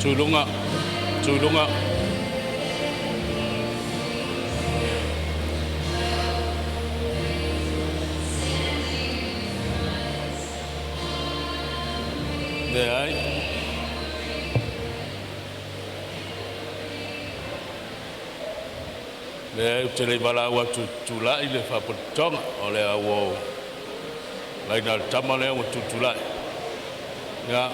Tuluga, Tuluga. Leai. Leai, ou te le i valaau atu e tutulai le Faapotopotoga, o lea ua laina le tama lea ua tutulai. Ia,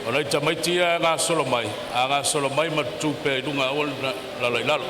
o nai tamaiti ia e gasolo mai, a gasolo mai ma tutu pea i luga aua le alaala i lalo.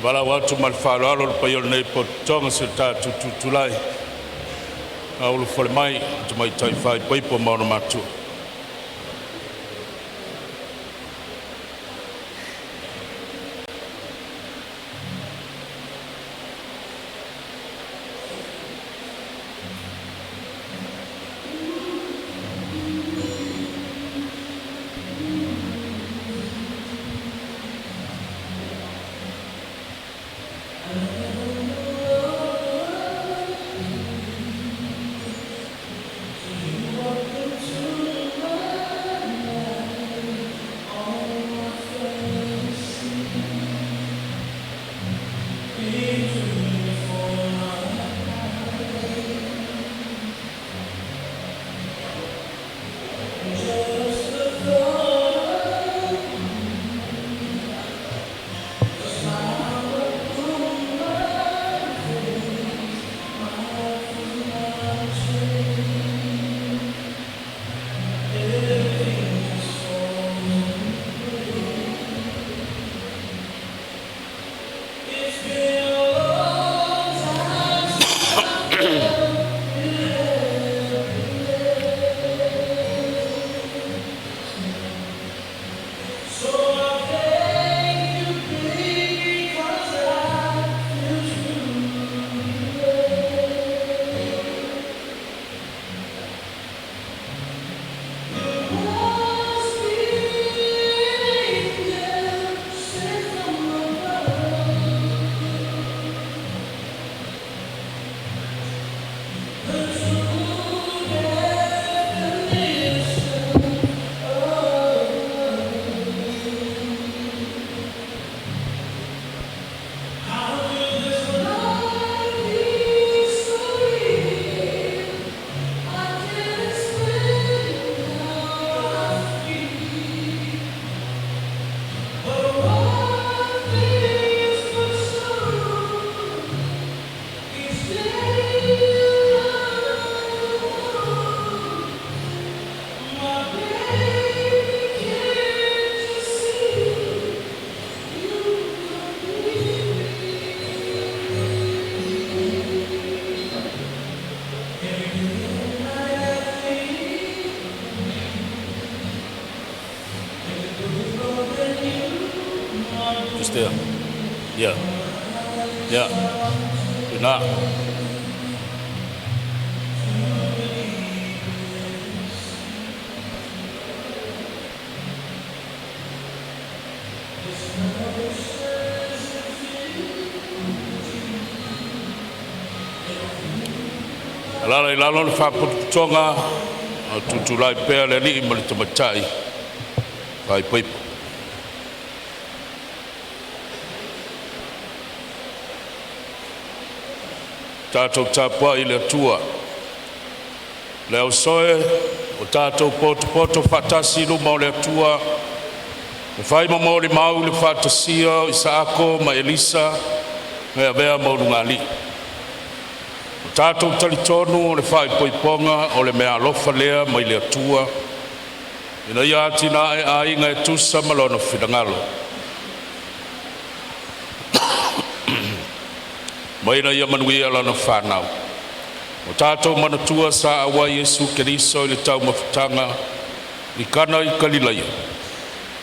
Valaau atu ma le faaaloalo le paia o lenei potopotoga, se tatou tutulai ulufale mai tamaitai faaipoipo ma ona matua. There. Ia. Ia. Ina. Alaala i lalo le faapotopotoga a o tutulai pea le alii ma le tamaitai faaipoipo. Tatou tapuai i le Atua, le ausoe ua tatou potopoto faatasi i luma o le Atua e fai ma molimau i le faatasia o Isaako ma Elisa e avea ma ulugalii. Ua tatou talitonu o le faaipoipoga o le meaalofa lea mai le Atua ina ia atinae aiga e tusa ma Lona finagalo, ma ina ia manuia lana fanau. Ua tatou manatua sa auai Iesu Keriso i le taumafataga i Kana i Kalilaia,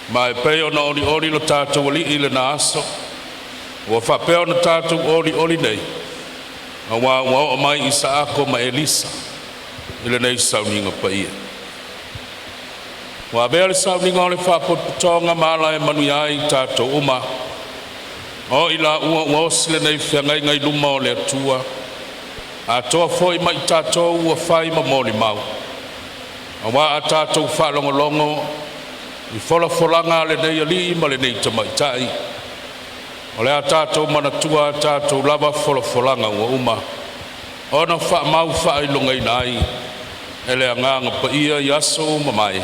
ma e pei ona olioli lo tatou Alii i lena aso, ua faapea ona tatou olioli nei, auā ua oo mai Isaako ma Elisa i lenei sauniga paia. Ua avea le sauniga o le Faapotopotoga ma ala e manuia ai i tatou uma, o i laua ua osi lenei feagaiga i luma o le Atua, atoa foi ma i tatou ua fai ma molimau, auā a tatou faalogologo i folafolaga a lenei alii ma lenei tamaitai, o le a tatou manatua a tatou lava folafolaga ua uma ona faamau faailogaina ai e le Agaga Paia i aso uma mai,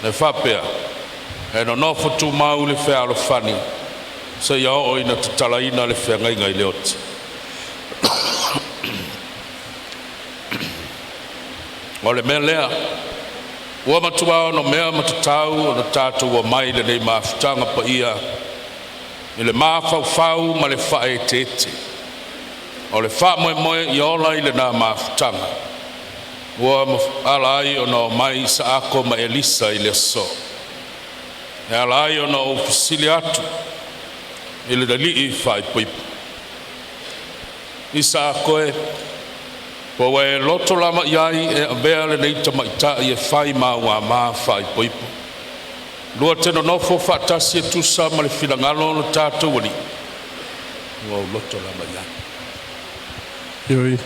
e faapea, “E nonofo tumau le fealofani seia oo ina tatalaina le feagaiga i le oti.” O le mea lea, ua matua onomea ma tatau ona tatou omai i lenei mafutaga paia i le mafaufau ma le faaeteete. O le faamoemoe ia ola i lena mafutaga ua ala ai ona omai Isaako ma Elisa i le aso. E ala ai ona ou fesili atu i le alii faaipoipo, Isaako e, po ua e loto lava i ai e avea lenei tamaitai e fai ma au amā faaipoipo, lua te nonofo faatasi e tusa ma le finagalo o lo tatou Alii? Ua ou loto lava i ai. Ioe,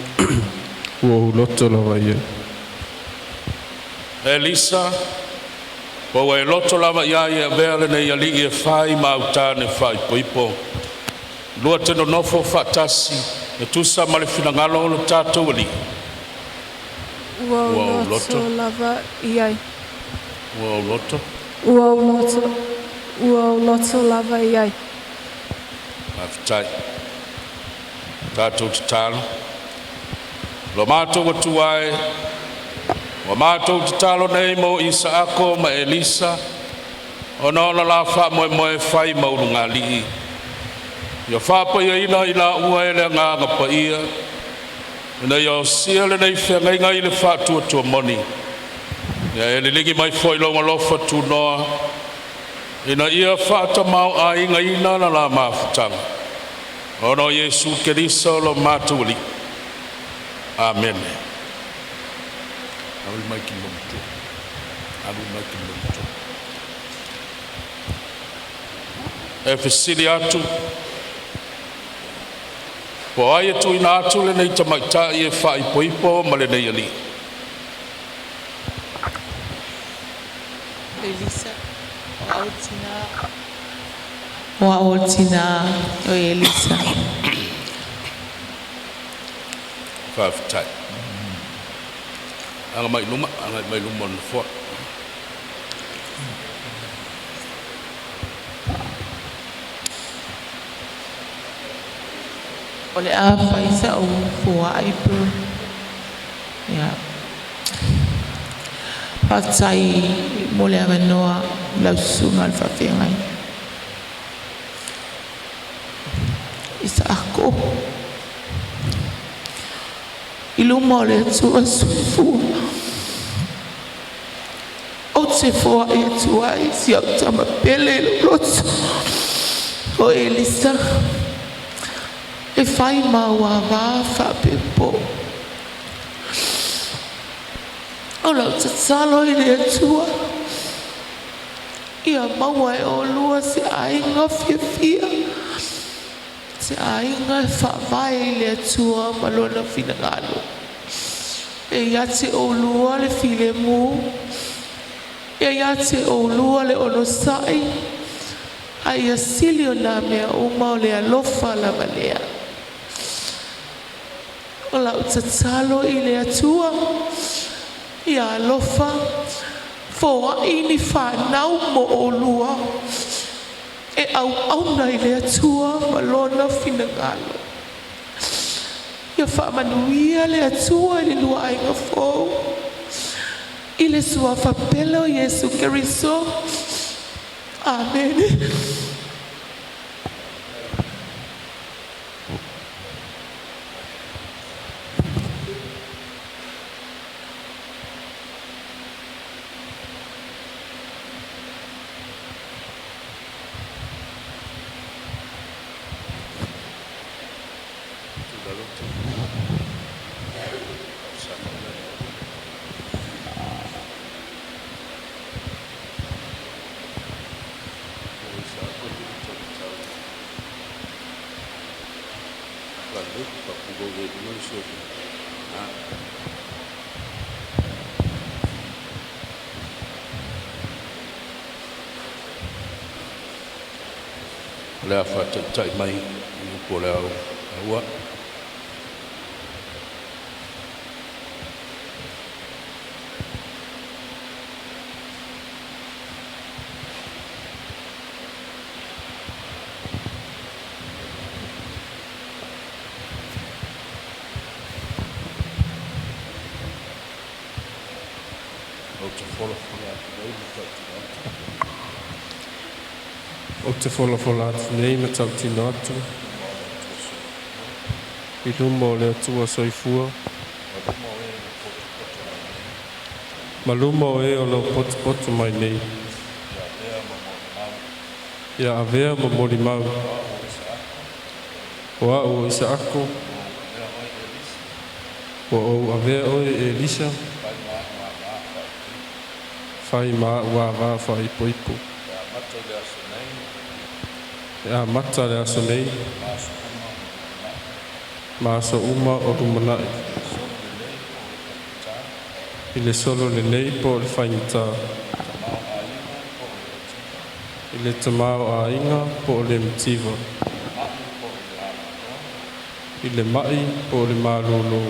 ua ou loto lava i ai. Elisa, po ua e loto lava i ai e avea lenei alii e fai ma au tane faaipoipo, lua te nonofo faatasi e tusa ma le finagalo o lo tatou Alii? Ua Ua ou ou loto loto. lava i ai. Ua ou loto. Ua ou loto lava i ai. Faafetai. Tatou tatalo. Lo matou Atua e, ua matou tatalo nei mo Isaako ma Elisa ona o le la faamoemoe e fai ma ulugalii. Ia faapaiaina i laua e le Agaga Paia, ina ia osia lenei feagaiga i le faatuatua moni. Ia e liligi mai foi lou alofa tunoa ina ia faatamāo'aigaina la la mafutaga, ona o Iesu Keriso lo matou Alii. Amene. Ave le mic i le matua. Ave le mic i le matua. E fesili atu, po ai e tuuina atu lenei tamaitai e faaipoipo ma lenei alii? Elisa, o au le tina. O au o le tina o Elisa. Faafetai. Aga mai luma, agai mai luma o le nofoa. O le a fai sa'u foai po. Ia. Faafetai mo le avanoa lau susuga i le faafeagai. Isaako. I luma o le Atua soifua. Ou te foai atu ai si au tama pele i lou loto. O Elisa, e fai ma ou ava faapepo. O lau tatalo i le Atua, ia maua e olua se aiga fiafia, se aiga e faavae i le Atua ma lona finagalo. E ia te olua le filemu, e ia te olua le onosai, a ia sili o nā mea uma o le alofa lava lea. O lau tatalo i le Atua, ia alofa, foai ni whanau mo olua, e auauna i le Atua ma lona finagalo. Ia faamanuia le Atua i le lua aiga fou, i le suafa pele o Iesu Keriso. Amene. O le a faataitai mai i upu o le ao aua. Ou te folafola atu nei ma tautino atu. Ou te folafola atu nei ma tautino atu i luma o le Atua soifua, ma luma o e o lo o potopoto mai nei, ia avea ma molimau, o au o Isaako, ua ou avea oe e Elisa, fai ma a'u ava faaipoipo. E amata le aso nei, ma aso uma o lumanai. I le solo lelei po o le faigata. I le tamaoaiga po o le mativa. I le mai po o le malōlō.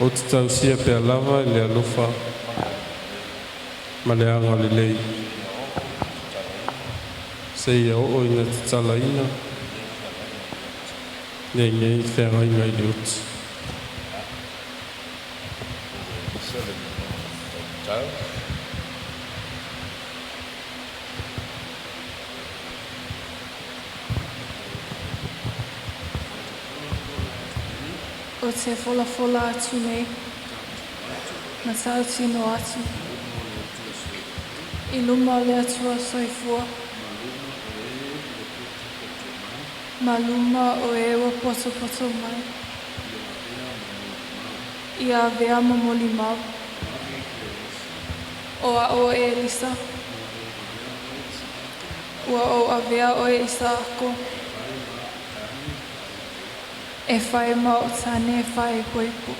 Ou te tausia pea lava i le alofa ma le agalelei. Seia oo ina tatalaina lenei feagaiga i le oti. Ou te folafola atu nei ma tautino atu i luma o le Atua soifua, ma luma o e ua potopoto mai, ia avea ma molimau, o a'u o Elisa, ua ou avea oe Isaako, e fai ma o'u tane faaipoipo.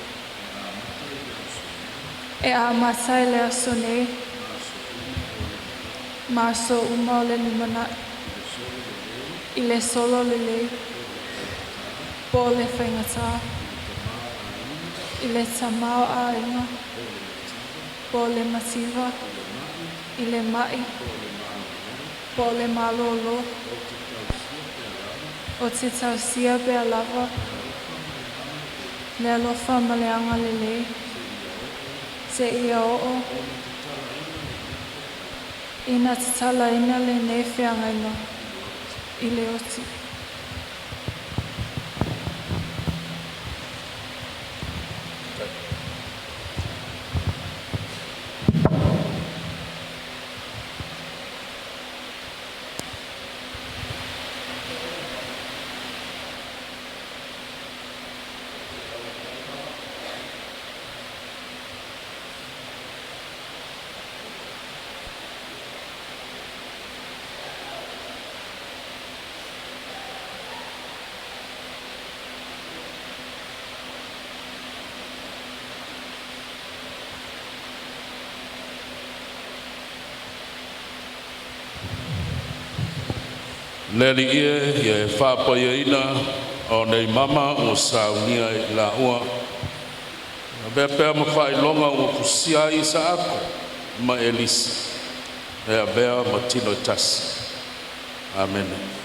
E amata i le aso nei, ma aso uma o le lumanai. I le solo lelei, po o le faigata. I le tamaoaiga, po o le mativa. I le mai, po o le malōlō. Ou te tausia pea lava le alofa ma le agalelei, seia oo ina tatalaina lenei feagaiga i le oti. Le Alii e, ia e faapaiaina o nei mama ua saunia i laua. Avea pea ma faailoga ua fusia ai Isaako ma Elisa e avea ma tino e tasi. Amene.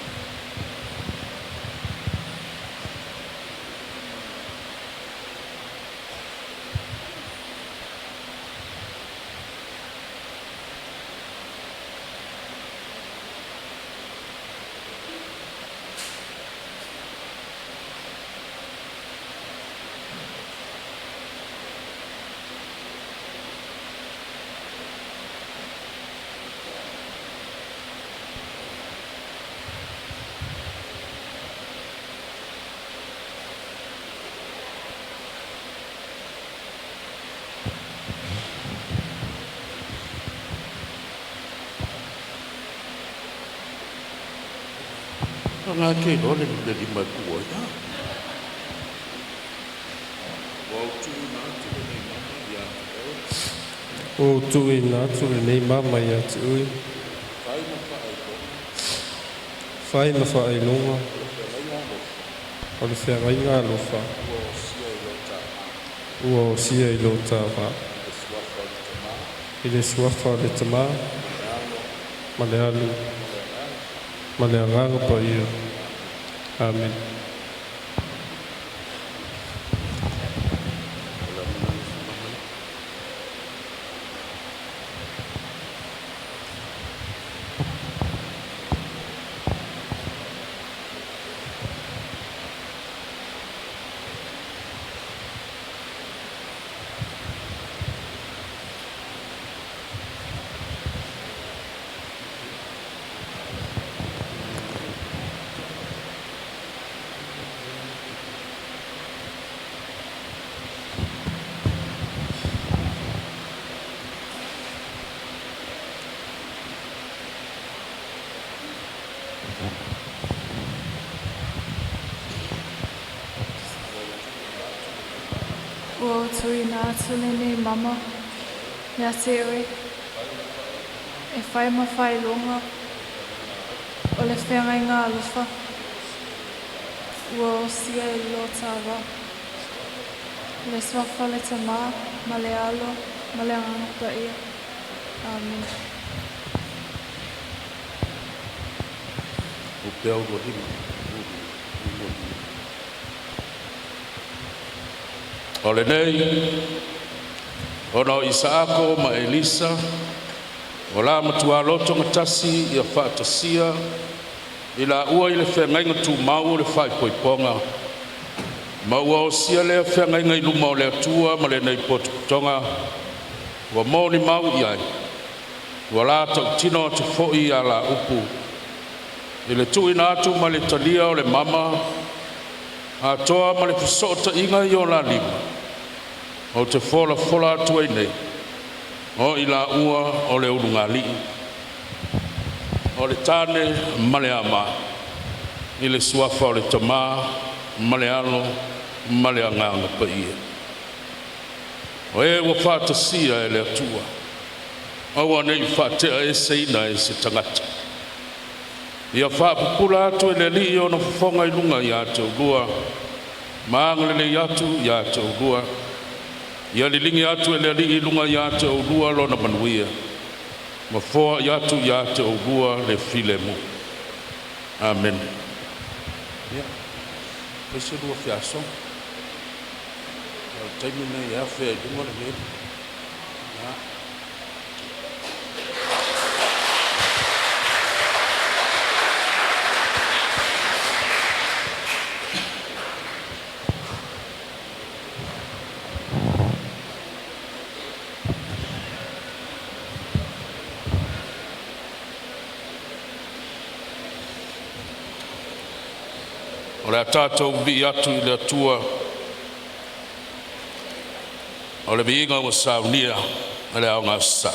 Nga ke lo le le lima e pua ia. Ua ou tuuina atu lenei mama ia te oe. Ua ou tuuina atu lenei mama ia te oe. Fai ma faailoga. Fai ma faailoga. O le feagaiga alofa. O le feagaiga alofa. Ua osia i lo ta va. Ua osia i lo ta va. I le suafa o le Tamā. I le suafa o le Tamā. Ma le Alo. Ma le Alo. Ma le Agaga. Ma le Agaga Paia. Amene. Ua ou tuuina atu lenei mama ia te oe e fai ma faailoga o le feagaiga alofa ua osia i lo ta va. I le suafa o le Tamā ma le Alo ma le Agaga Paia. Amene. O pea ua lima. Ua lima. O lenei, ona o Isaako ma Elisa, o la matua lotogatasi ia faatasia i laua i le feagaiga tumau o le faaipoipoga, ma ua osia lea feagaiga i luma o le Atua ma lenei potopotoga ua molimau i ai, ua la tautino atu foi ia la upu i le tuuina atu ma le talia o le mama atoa ma le fesootaiga i o la lima, ou te folafola atu ai nei, o i laua o le ulugalii, o le tane ma le ama, i le suafa o le Tamā ma le Alo ma le Agaga Paia. O e ua faatasia e le Atua, aua nei faateaeseina e se tagata. Ia faapupula atu e le Alii ona fofoga i luga ia te oulua, ma agalelei atu ia te oulua. Ia liligi atu e le Alii i luga ia te oulua lona manuia, ma foai atu ia te oulua le filemu. Amene. Ia, fai se lua feasoga. O le taimi lenei e afe ai i luga le meli. Ia. O le a tatou vivii atu i le Atua o le viiga ua saunia e le aoga sasao.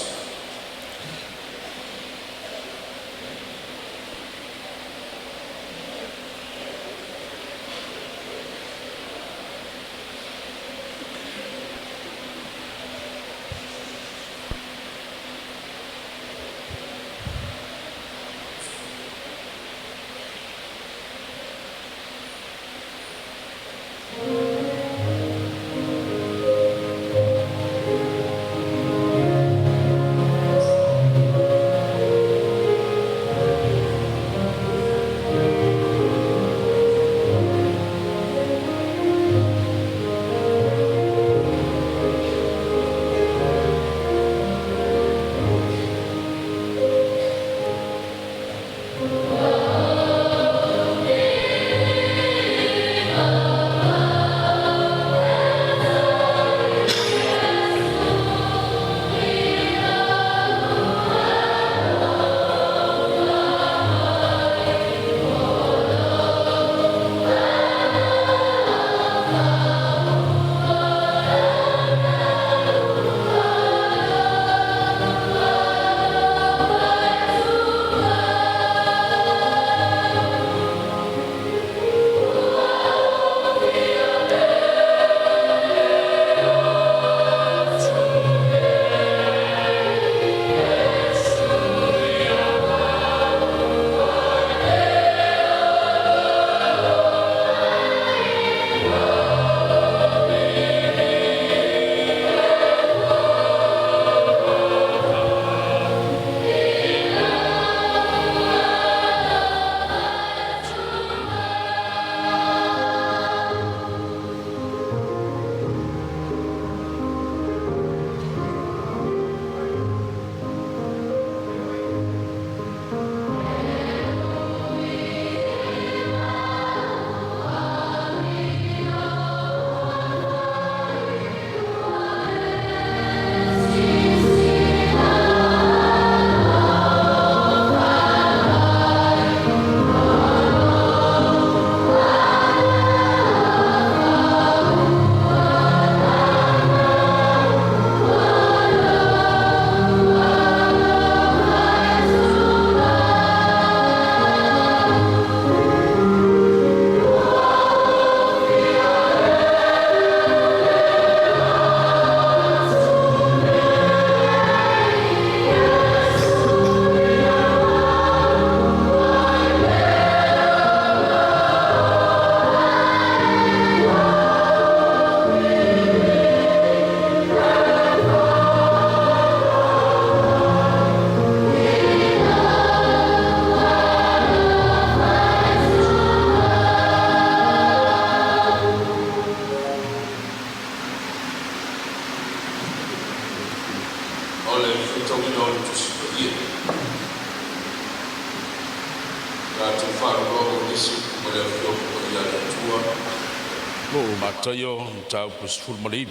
Tatou faalologo i nisi upu mai le Afioga Paia a le Atua. Mataio mataupu 19.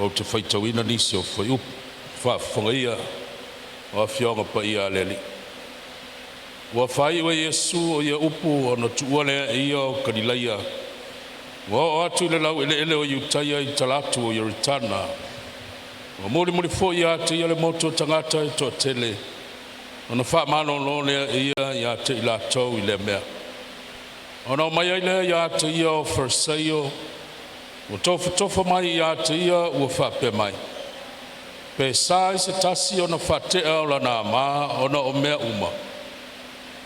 Ou te faitauina nisi o fuaiupu. Faafofoga ia o Afioga Paia a le Alii. Ua faaiu e Iesu o ia upu ona tuua lea e ia o Kalilaia, ua oo atu i le laueleele o Iutaia i talaatu o Ioritana. Ua mulimuli foi ia te ia le motu o tagata e toatele, ona faamalolo lea e ia ia te i latou i lea mea. Ona omai ai lea ia te ia o Faariseio ua tofotofa mai ia te ia ua faapea mai, “Pe sa i se tasi ona faatea o lana ama ona o mea uma?”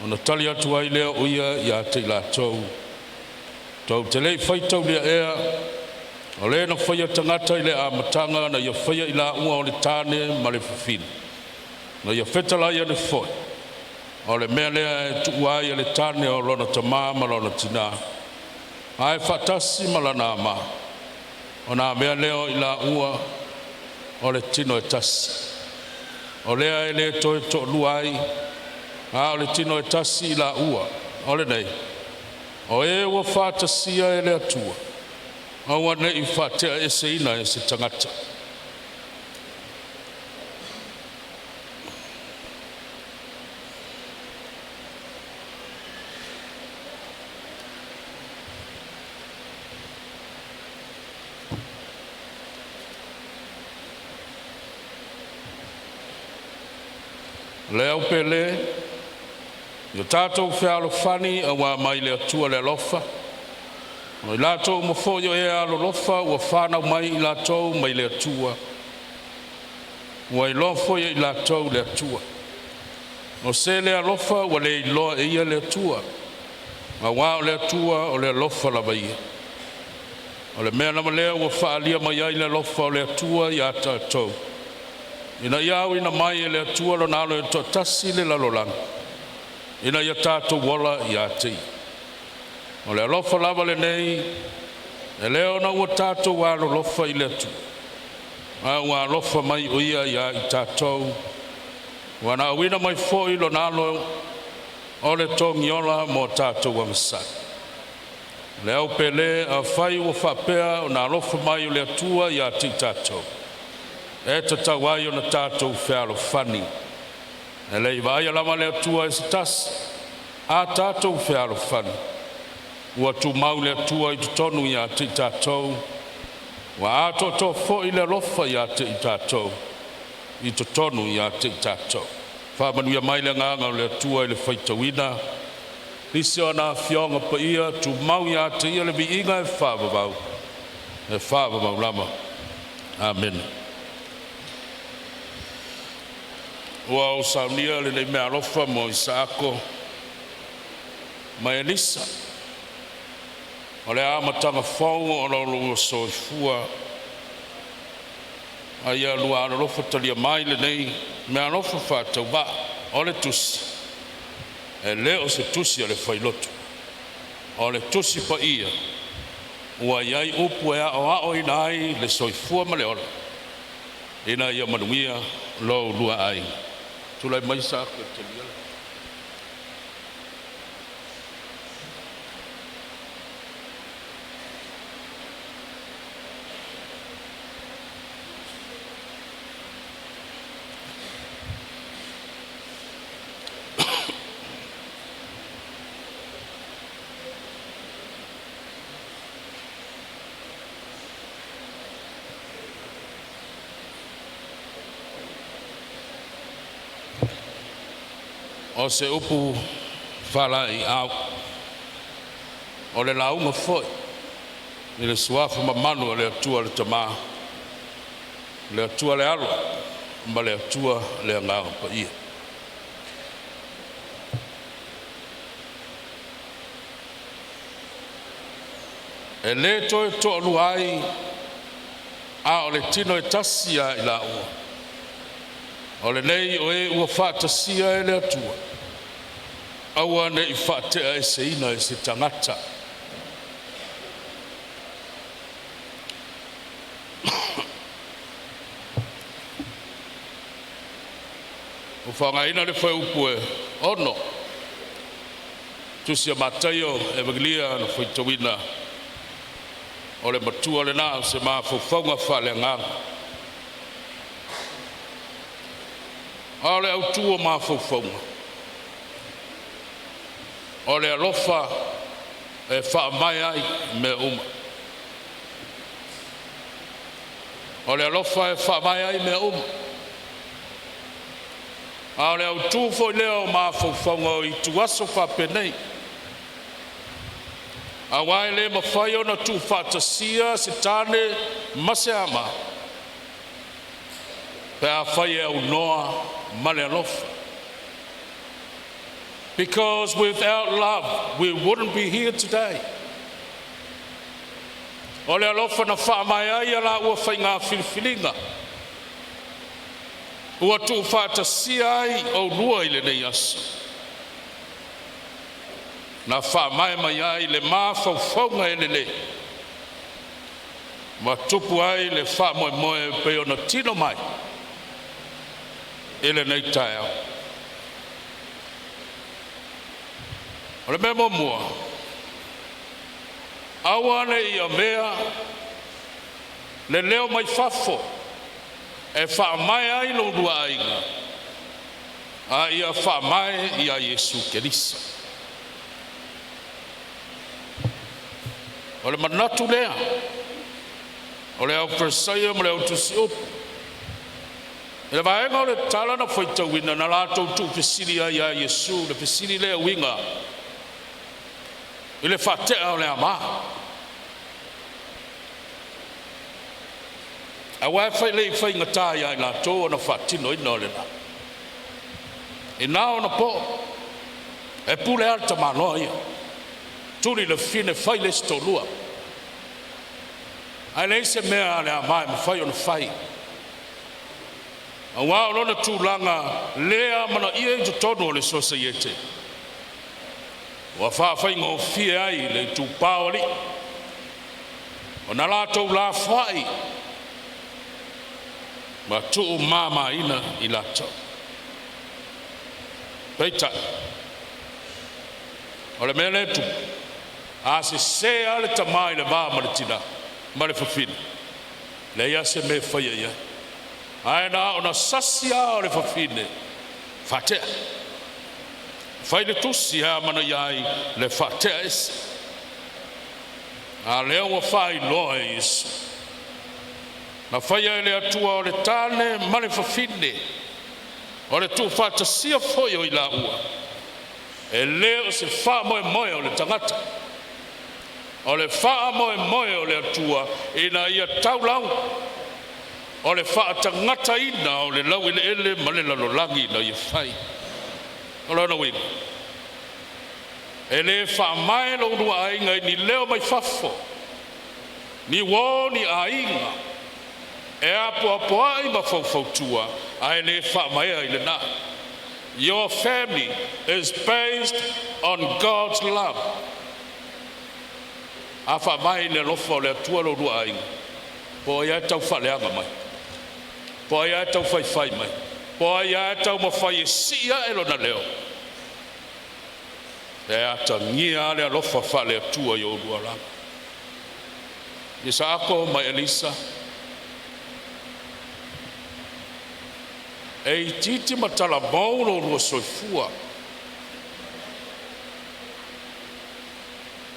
Ona tali atu ai lea o ia ia te i latou, “Tou te le i faitaulia ea, o Le na faia tagata i le amataga na ia faia i laua o le tane ma le fafine? Na ia fetalai ane foi, ‘O le mea lea e tuua ai e le tane lona tama ma lona tina, ae faatasi ma lana ama, ona avea lea o i laua o le tino e tasi. O lea e le toe toalua ai, a o le tino e tasi i laua. O lenei, o e ua faatasia e le Atua, aua ne i faateaeseina e se tagata.” Le au pele, ia tatou fealofani auā mai le Atua le alofa. O i latou uma foi o e alolofa ua fanau mai i latou mai le Atua, ua iloa foi e i latou le Atua. O se le alofa ua le iloa e ia le Atua, auā o le Atua o le alofa lava ia. O le mea lava lea ua faaalia mai ai le alofa o le Atua ia tatou, ina ia auina mai e le Atua lona Alo e toatasi i le lalolagi, ina ia tatou ola ia te Ia. O le alofa lava lenei, e le ona ua tatou alolofa i le Atua, a ua alofa mai o Ia ia i tatou, ua na auina mai foi lona Alo o le Togiola mo a tatou agasala. Le au pele, afai ua faapea ona alofa mai le Atua ia te i tatou, e tatau ai ona tatou fealofani. E le i vaaia lava le Atua e se tasi. A tatou fealofani, ua tumau le Atua i totonu ia te i tatou, ua atoatoa foi le alofa ia te i tatou i totonu ia te i tatou. Faamanuia mai le agaga o le Atua i le faitauina nisi o ana Afioga Paia, tumau ia te Ia le viiga e faavavau, e faavavau lava. Amene. Ua ou saunia lenei meaalofa mo Isaako ma Elisa, o le amataga fou o lo lua soifua, a ia lua alolofa talia mai lenei meaalofa faatauvaa. O le tusi, e le o se tusi a le failotu, o le tusi paia ua i ai upu e aoaoina ai le soifua ma le ola ina ia manuia lo oulua aiga. Tulai mai Isaako e te talia le. O se upu faalaeiau, o le lauga foi i le Suafa mamalu o le Atua le Tama, le Atua le Alo ma le Atua le Agaga Paia. E le toe toalua ai, a o le tino e tasi ia i laua. O lenei o e ua faatasia e le Atua, aua ne i faateaeseina e se tagata. Ua faaaogaina le fuaiupu e 6 Tusi a Mataio Evagelia na faitauina o le matua lena o se mafaufauga faaleagaga. A o le autu o mafaufauga, o le alofa e faavae ai mea uma. O le alofa e faavae ai mea uma. A o le autu foi lea o mafaufauga o ituaso faapenei, aua e le mafai ona tuufaatasia se tane ma se ama pe afai e aunoa ma le alofa. Because without love, we wouldn't be here today. O le alofa na faavae ai a laua faiga filifiliga ua tuufaatasia ai oulua i lenei aso. Na faamae mai ai le mafaufauga e lelei ma tupu ai le faamoemoe e pei ona tino mai i lenei taeao. O le mea muamua, aua ne i avea le leo mai fafo e faamae ai lo oulua aiga, a ia faamae ia Iesu Keriso. O le manatu lea o le aufalesaio ma le autusiupu. I le vaega o le tala na faitauina na latou tuufesili ai ia Iesu, le fesili lea e uiga i le faatea o le ama. Aua e le i faigata ia i latou ona faatinoina o lena. I na ona po, e pule lava le tamaloa ia, tuli le fafine fai le isi toalua. Ae leai se mea a le ama e mafai ona fai, aua o lona tulaga le amanaia i totonu o le sosiaete, ua faafaigofie ai le itupa o alii ona latou lafoai ma tuumamaina i latou. Peitai, o le mea lea e tupu, a sese lava le tama i le va ma le tina ma le fafine, leai lava se mea e faia i ai. Ae na ona sasi lava o le fafine, faatea. Fai le tusi e amanaia ai le faatea ese. A lea ua faailoa e Iesu, na faia e le Atua o le tane ma le fafine, o le tuufaatasia foi o i laua, e le o se faamoemoe o le tagata. O le faamoemoe o le Atua ina ia taulau o le faatagataina o le laueleele ma le lalolagi ina ia fai. O lona uiga, e le faamae lo oulua aiga i ni leo mai fafo, ni uo ni aiga, e apoapoai ma faufautua, ae le faamaea i lena. Your family is based on God's love. A faavae i le alofa o le Atua lo oulua aiga, po o ai lava e tau faaleaga mai, po o ai lava e tau faifai mai, po o ai lava e taumafai e sii ae lona leo, e atagia lava le alofa faale-Atua i oulua lava. Isaako ma Elisa, e itiiti ma talavou lo oulua soifua.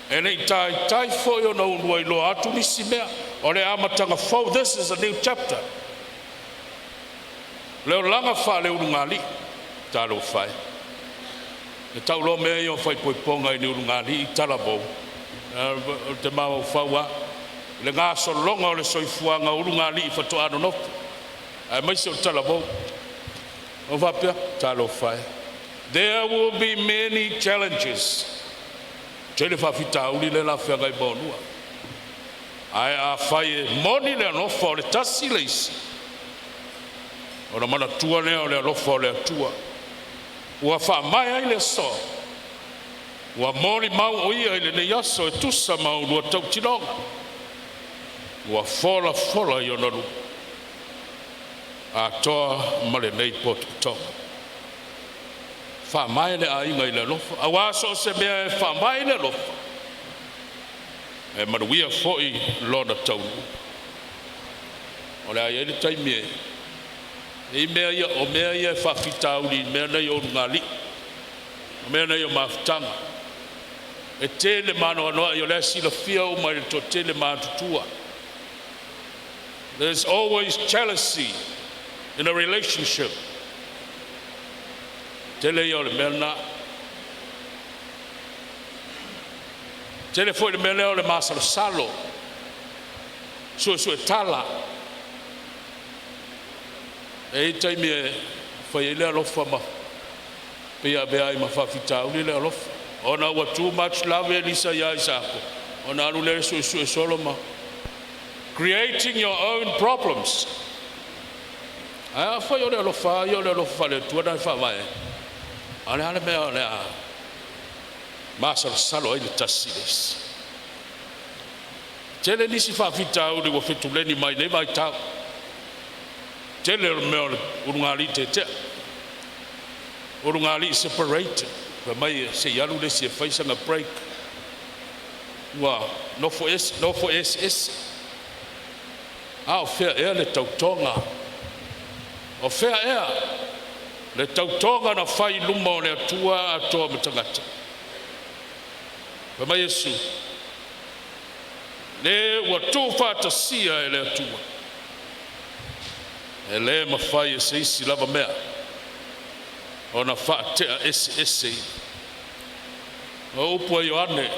E le i taitai foi ona oulua iloa atu nisi mea. O le amataga fou, this is a new chapter. Le olaga faaleulugalii, talofa e. E tau mea ia o faaipoipoga i le ulugalii talavou, o te mafaufau lava le gasologa o le soifuaga o ulugalii faatoa nonofo, aemaise o le talavou. O faapea, talofa e. There will be many challenges. Tele faafitauli lea la feagai ma oulua. Ae afai e moni le alofa o le tasi le isi, ona manatua lea o le alofa o le Atua. Ua faamae ai le aso, ua molimau o ia i lenei aso e tusa ma oulua tautinoga. Ua folafola i ona luma, atoa ma lenei potopotoga. Faamae le aiga i le alofa, auā so o se mea e faamae i le alofa, e manuia foi lona taunuu. O le a i ai le taimi e i mea ia, o mea ia e faafitauli i mea nei o ulugalii, o mea nei o mafutaga. E tele ma anoanoai o lea e silafia uma e le toatele matutua. There's always jealousy in a relationship. Tele ia o le mea lena. Tele foi le mea lea o le masalosalo, suesue tala. E i taimi e fai ai le alofa ma pei avea ai ma faafitauli le alofa. Ona ua too much love Elisa ia Isako, ona alu lea suesue solo ma creating your own problems. Ae afai o le alofa ia o le alofa faale-Atua na e faavae, a le a le mea o le a masalosalo ai le tasi i le isi. Tele nisi faafitauli ua fetuleni mai nei vaitau. Tele o le mea o le ulugalii tetea, ulugalii separated, fai mai se i alu le isi e fai sana break. Ua nofo ese, nofo ese ese. A o fea ea le tautoga? O fea ea le tautoga na fai i luma o le Atua atoa ma tagata? Fai mai Iesu, le ua tuufaatasia e le Atua, e le mafai e se isi lava mea ona faatea ese ese i. O upu a Ioane,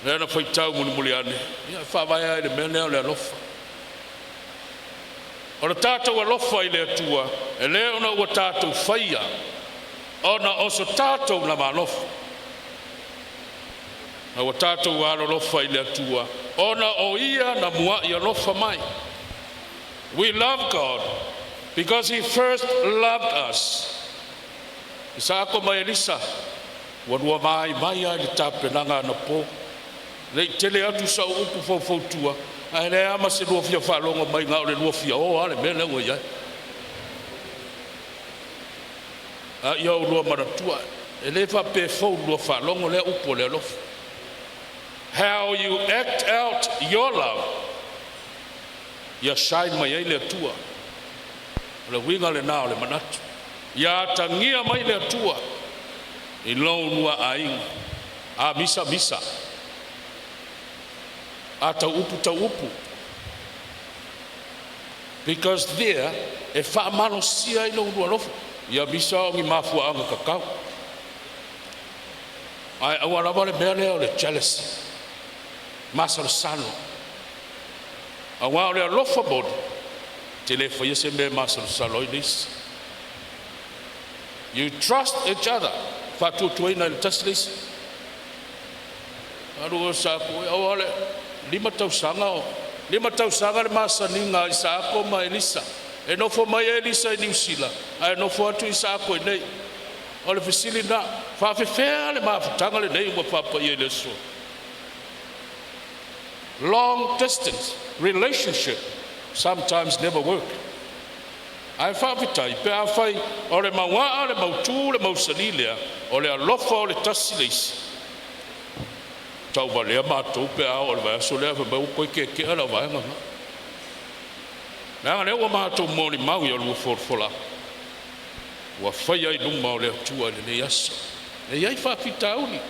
lea na faitau mulimuli ane, ia e faavae ai le mea lea o le alofa. O le tatou alofa i le Atua, e le ona ua tatou faia, ona o so tatou lava alofa. A ua tatou alolofa i le Atua, ona o ia na muai alofa mai. We love God because He first loved us. Isaako ma Elisa, ua lua mai mai ai le tapenaga anapo. Le i tele atu sa upu faufautua, ae le ama se lua fia faalogo mai na o le lua fia o a le mea lea ua i ai. A ia o lua manatua, e le faapea fou lua faalogo lea upu o le alofa. How you act out your love, ia shine mai ai le Atua. O le uiga lena o le manatu. Ia atagia mai le Atua i lou lua aiga. A misa misa. A tau upu tau upu. Because there e faamalosia ai lou lua alofa. Ia misa o ni mafuaaga tatau. Ae aua lava le mea lea o le jealousy. Masalosalo. Auā o le alofa moni, te le faia se mea e masalosalo ai le isi. You trust each other. Faatuatuaina i le tasi le isi. Alu o sa ku au le 5 tausaga o 5 tausaga le masaniga a Isaako ma Elisa. E nofo mai Elisa i Niu Sila, ae nofo atu Isaako i nei. O le fesili na, faafefea le mafutaga lenei ua faapaia i le aso. Long distance relationship sometimes never work. Ae faafetai pe afai o le mauaa le mautū le mausali lea o le alofa o le tasi le isi. Tauvalea matou pe a oo i le vaiaso lea fai mai ua toe keke'a lau vaega na. Leaga lea ua matou molimau i o lua folafola ua faia i luma o le Atua i lenei aso. E i ai faafitauli,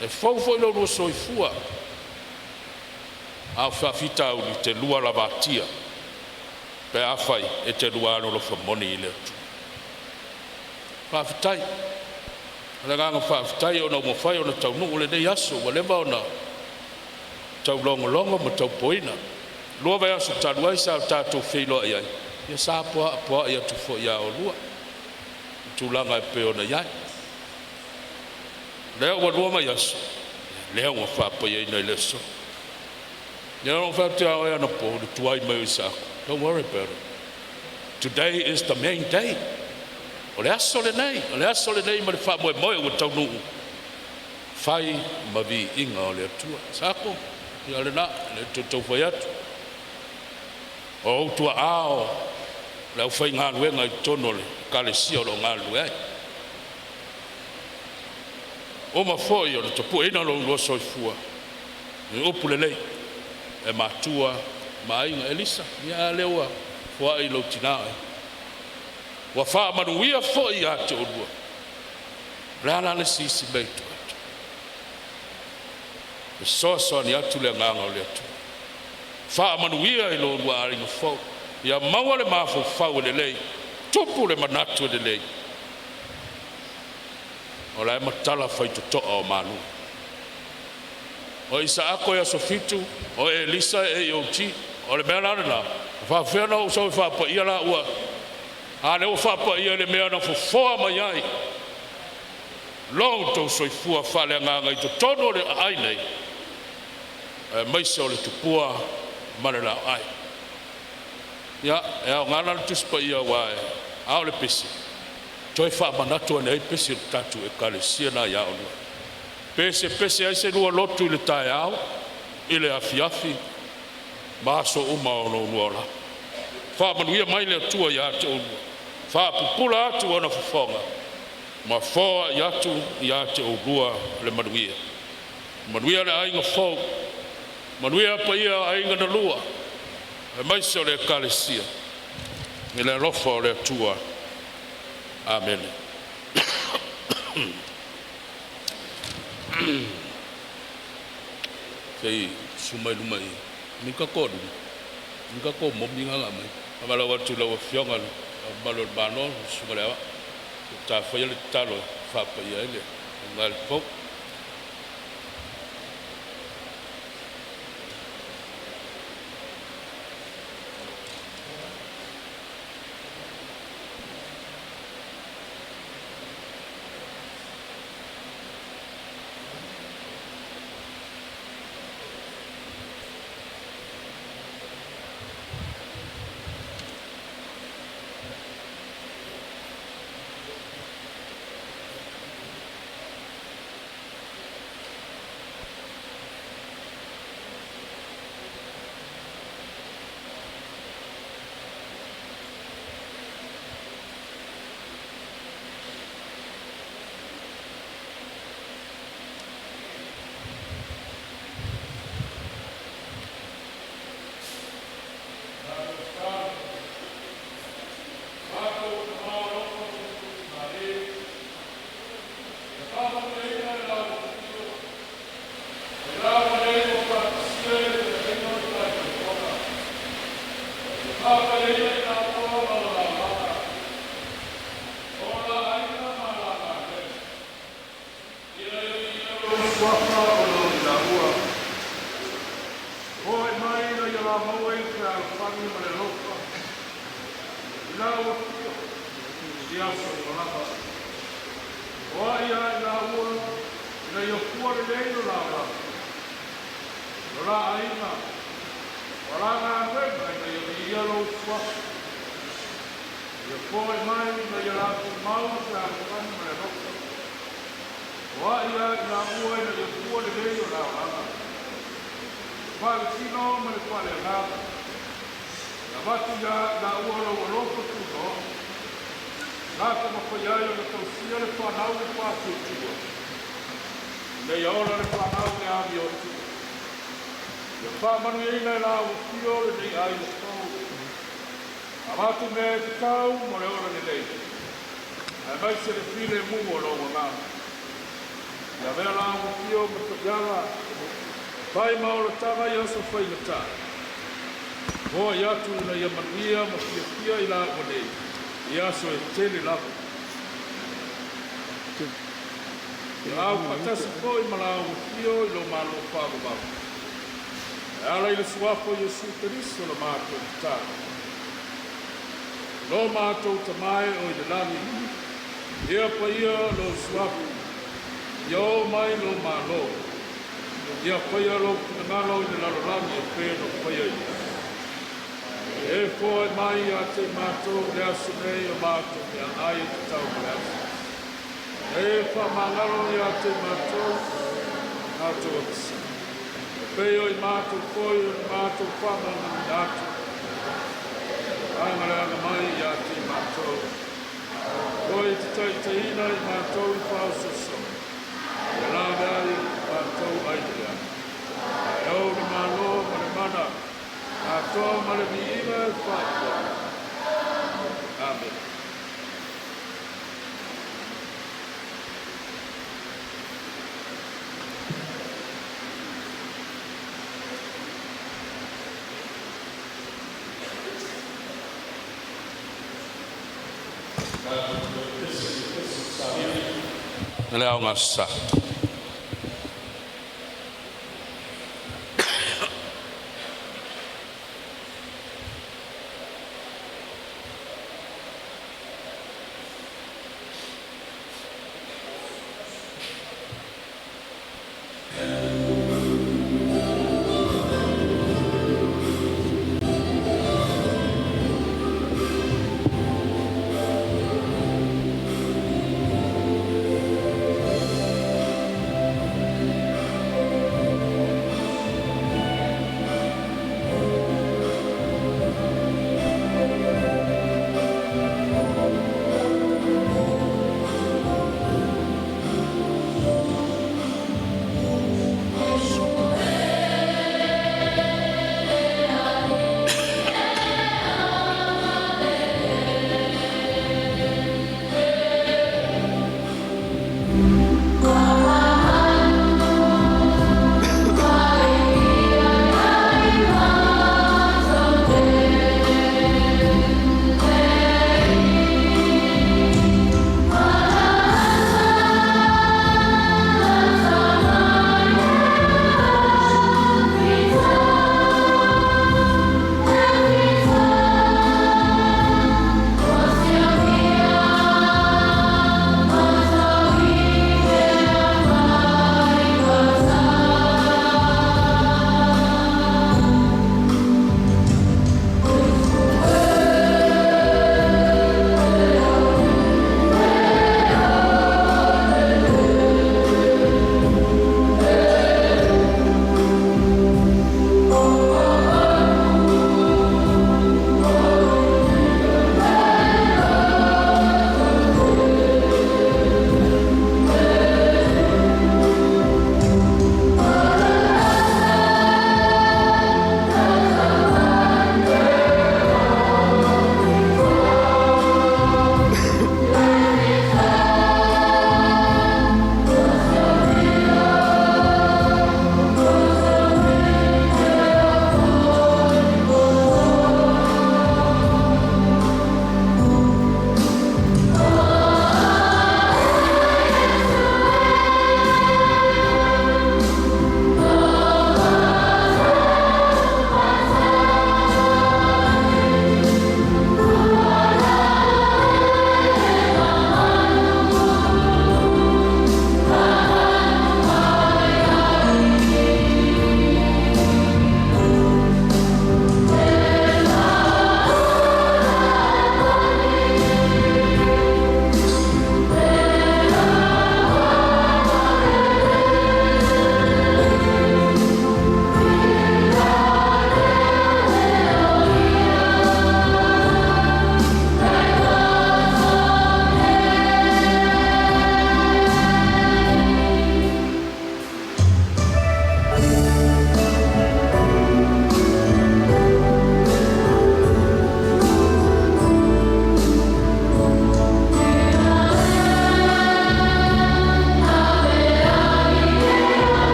e fou foi lo lua soifua, a o faafitauli te lua lavatia pe afai e te lua alolofa moni i le Atua. Faafetai. O le agaga faafetai ona ua mafai ona taunuu lenei aso ua leva ona taulogologo ma taupoina. 2 vaiaso talu ai sa o tatou feiloai ai, ia sa poapoai atu foi ia oulua i tulaga e pei ona i ai. Lea ua 2 vaiaso, lea ua faapaiaina i le aso. Ia o faapea oe anapo le tuai mai o Isaako. Don't worry about it. Today is the main day. O le aso lenei, o le aso lenei ma le faamoemoe ua taunuu. Fai ma viiga o le Atua. Saako, ia lena, le tau fai atu. O ou tuaao le aufaigaluega i totonu o le Ekalesia o lo o galulue ai. Uma foi o le tapueina o lo oulua soifua i upu lelei e matua ma aiga. Elisa, ia a lea ua foai lou tina oe, ua faamanuia foi ia te oulua. O le a la le isi isi mea i tua atu? E fesoasoani atu le agaga o le Atua, faamanuia i lo oulua aiga fou, ia maua le mafaufau e lelei, tupu le manatu e lelei, o la e matala faitotoa o malu. O Isaako e Asofitu, o Elisa e AOG. O le mea la lena, e faafefea ona ou sau e faapaia laua, a o lea ua faapaia i le mea na fofoa mai ai lo outou soifua faaleagaga i totonu o le aai nei, aemaise o le tupua ma le laoai. Ia, e aoga la le Tusi Paia aua e a o le pese, toe faamanatu ane ai pese o le tatou Ekalesia lena ia oulua. Pesepese ai se lua lotu i le taeao, i le afiafi ma aso uma o lo oulua olaga. Faamanuia mai le Atua ia te oulua, faapupula atu ona fofoga ma foai atu ia te oulua le manuia. Manuia le aiga fou, manuia paia o aiga na lua, aemaise o le Ekalesia, i le alofa o le Atua. Amene. Se i susu mai luma i mika ko luma, mika ko momi nga mai. Faamalo atu i lau Afioga i le Mamalu o le Malo, le Susuga i le Aoao, ua tafaia le tatalo e faapaia ai le ulugalifou. Oe e te taitaiina i matou i faaosoosoga, ia lavea ai matou ai i le agi. Ae ou le Malo ma le mana, atoa ma le viiga e faapitoa. Amene. Le aoga sa.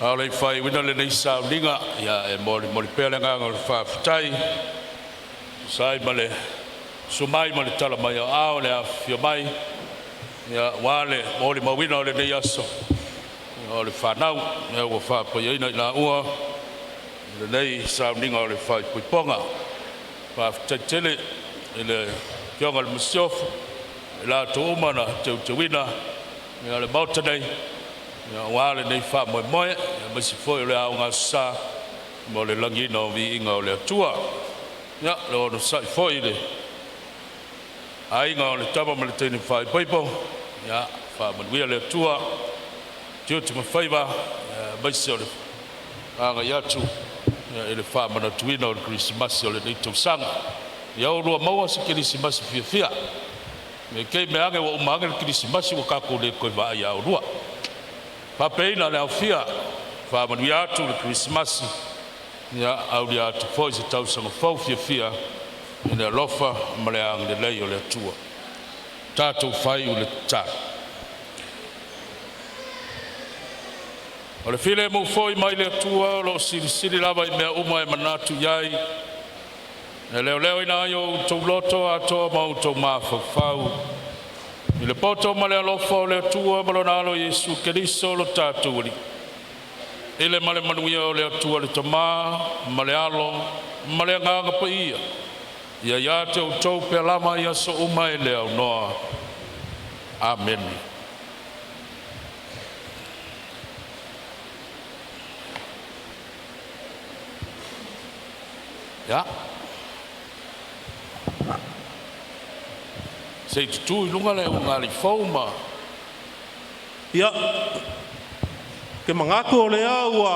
A o le i faaiuina lenei sauniga, ia e molimoli pea le agaga o le faafetai, tusa ai ma le susu mai ma le tala mai o aao, le afifio mai ia aua le molimauina o lenei aso o le fanau ua faapaiaina i laua i lenei sauniga o le faaipoipoga. Faafetai tele i le Afioga i le Masiofo ma i latou uma na teuteuina ia le Maota nei aua lenei faamoemoe, aemaise foi o le aoga Aso Sa mo le lagiina o viiga o le Atua. Ia, le onosai foi i le aiga o le tama ma le teine faaipoipo, ia faamanuia le Atua i tiute ma faiva aemaise o le agai atu i le faamanatuina o le Kerisimasi o lenei tausaga. Ia oulua maua se Kerisimasi fiafia. Ne i te i meaane ua uma ane le Kerisimasi ua tatou le toe vaai ia oulua. Faapeina le aofia, faamanuia atu le Kerisimasi, ia aulia atu foi se tausaga fou fiafia i le alofa ma le agalelei o le Atua. Tatou fai o le tatalo. O le filemu foi mai le Atua o lo o silisili lava i mea uma e manatu i ai, e leoleoina ai o outou loto atoa ma outou mafaufau i le poto ma le alofa o le Atua ma lona Alo Iesu Keriso lo tatou Alii, i le ma le manuia o le Atua le Tama ma le Alo ma le Agaga Paia, ia ia te outou pea lava i aso uma e le aunoa. Amene. Ia, se i tutu i luga le ulugalii fou ma Ia, ou te manatu o lea ua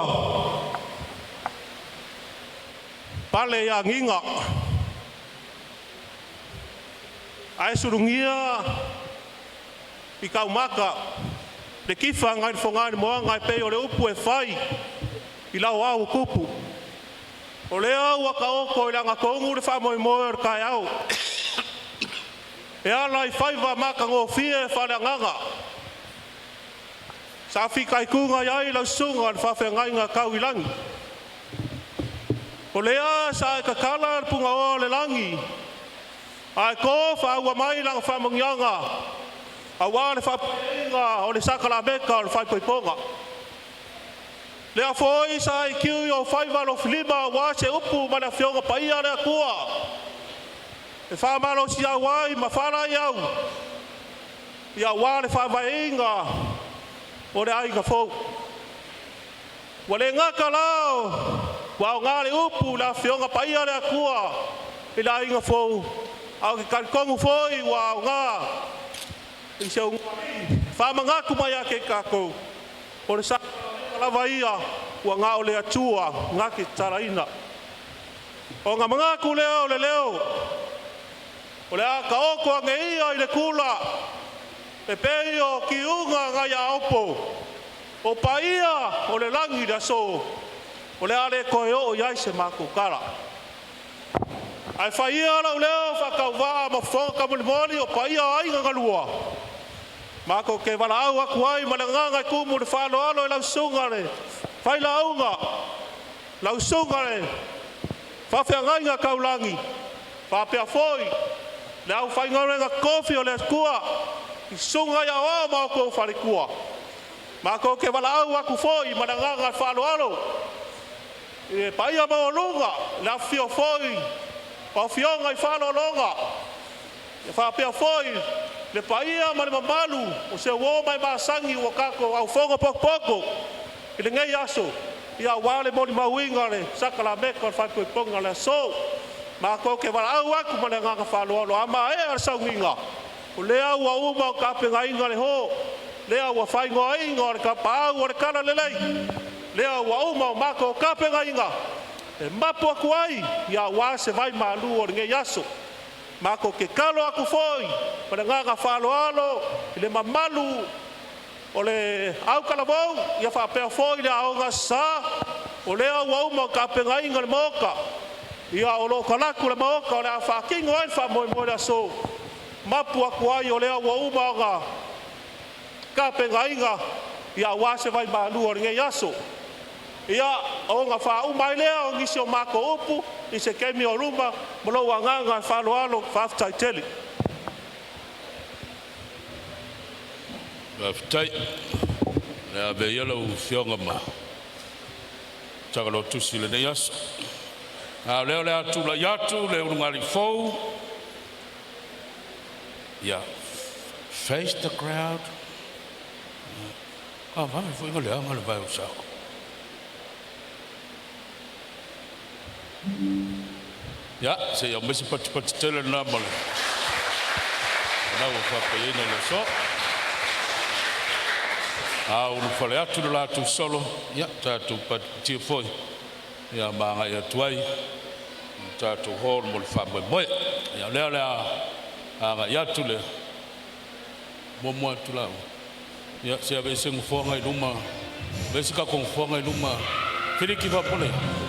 pale i agiga ae sulugia i taumata le tifa nai le fogalemua e pei o le upu e fai i lau au o tupu. O lea ua taoto i le agatonu le faamoemoe o le taeao e ala i faiva matagofie faaleagaga sa fitaituga ai lau susuga i le faafeagaiga tau i lagi. O lea sa e tatala le punaoa o le lagi ae to faaua mai lana faamanuiaga aua le faapaiaina o le sakalameta o le faaipoipoga. Lea foi sa e tiu i ou faiva alofilima aua se upu ma le Afioga Paia a le Atua e faamalosiau ai ma faalaeiau aua le faavaeina o le aiga fou. Ua le gata la ua aoga le upu i le Afioga Paia a le Atua i le aiga fou, ae ou te talitonu foi ua aoga i se ulugalii e faamanatu mai ia te i tatou, o le sakalameta lava ia ua na o le Atua na te tatalaina. Ona manatu lea o le leo, o le a taoto ane ia i le tula e pei o tiuga nai Aopo, o paia o le lagi i le aso, o le a le toe oo i ai se matou tala. Ae fai ia lou leo faatauvaa ma fofoga taumolimoli o paia o aiga na lua, matou te valaau atu ai ma le agaga e tumu i le faaaloalo i lau susuga i le Failauga, lau susuga i le Faafeagaiga Taulagi, faapea foi le aufaigaluega totofi a le Atua i susuga i aoao ma outou faletua. Matou te valaau atu foi ma le agaga faaaloalo i le paia maualuga i le afifio foi o afioga i faaaloaloga faapea foi le paia ma le mamalu o se uo ma e masani ua tatou aufono potopoto i lenei aso aua le molimauina o le sakalameta o le faaipoipoga o le aso. Matou te valaau atu ma le agaga faaaloalo, a maea le sauniga, o lea ua uma ona tapenaina le ho, lea ua faaigoaina o le Tapaau o le Talalelei, lea ua uma ona matou tapenaina e mapu atu ai aua se vaimalu o lenei aso. Matou te tatalo atu foi ma le agaga faaaloalo i le mamalu o le autalavou, ia faapea foi le Aoga Aso Sa, o lea ua uma ona tapenaina le maota. Ia o lo o talaatu le maota o le a faatino ai le faamoemoe o le aso, mapu atu ai o lea ua uma ona tapenaina aua se vaimalu o lenei aso. Ia, ona faauma ai lea o nisi o matou upu i se taimi o luma ma lou agaga faaaloalo. Faafetai tele. Faafetai. Le avea ia lau Afioga ma Tagaloatusi i lenei aso. A o lea o le a tulai atu le ulugalii fou. Ia, face the crowd. A vave foi na leaga le vae o Sako. Ia, se i aumai se patipati tele lena ma le lau ua faapaiaina i le aso. A ulufale atu le latou solo, ia tatou patipatia foi ia ma agai atu ai i le tatou hall mo le faamoemoe. Ia o lea o le a agai atu le muamua atu lau. Ia se aveese nofoaga i luma, aveese tatou nofoaga i luma. Filiki Faapaole.